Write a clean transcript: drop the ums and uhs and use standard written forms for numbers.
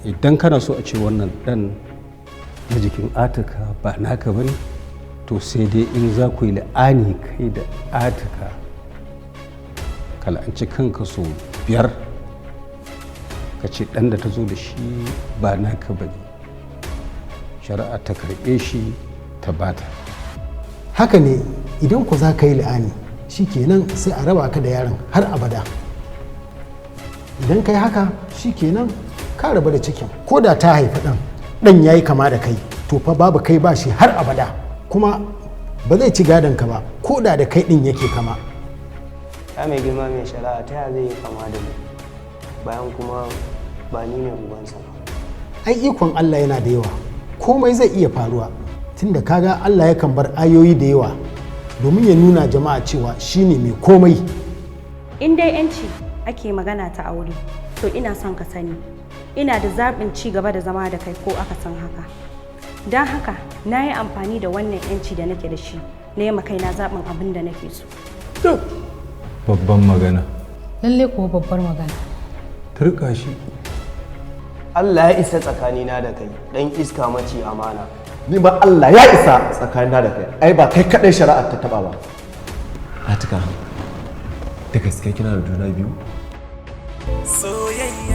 Idan kana so a ce wannan dan na jikin Atika ba naka ba ne, to sai dai in za ku yi la'ani kai da Atika, ka la'anci kanka sau biyar, ka ce ɗan da ta zo da shi ba naka ba ne, shari'a ta karɓe shi ta bata. Haka ne, idan ku za ka yi la'ani, shikenan, sai a raba ka da yaron har abada. Idan kai haka, shikenan, ka rabu da cikin. Ko da ta haifi ɗan, ɗan ya yi kama da kai, to fa babu kai ba shi har abada, kuma ba zai ci gadon ka ba, ko da da kai ɗin yake kama. Ya mai girma mai shari'a, ta ya zai yi kama da ni bayan kuma ba ni ne ubansa ba? Ai ikon Allah yana da yawa, komai zai iya faruwa, tunda kaga Allah yakan bar ayoyi da yawa domin ya nuna jama'a cewa shine mai komai. In dai 'yanci ake magana ta aure, to ina son ka sani ina da zaɓin ci gaba da zama da kai ko aka san haka. Don haka na yi amfani da wannan 'yanci da nake da shi na yi kaina zaɓin abin da nake so. Babban magana. Lalle kuwa, babbar magana. Turka shi. Allah ya isa tsakanina da kai, dan iska maci amana. Ni ma Allah ya isa tsakanina da kai. Ai ba kai kadai shari'ar ta taba ba. Atika, da gaske kina da juna biyu? Soyayya.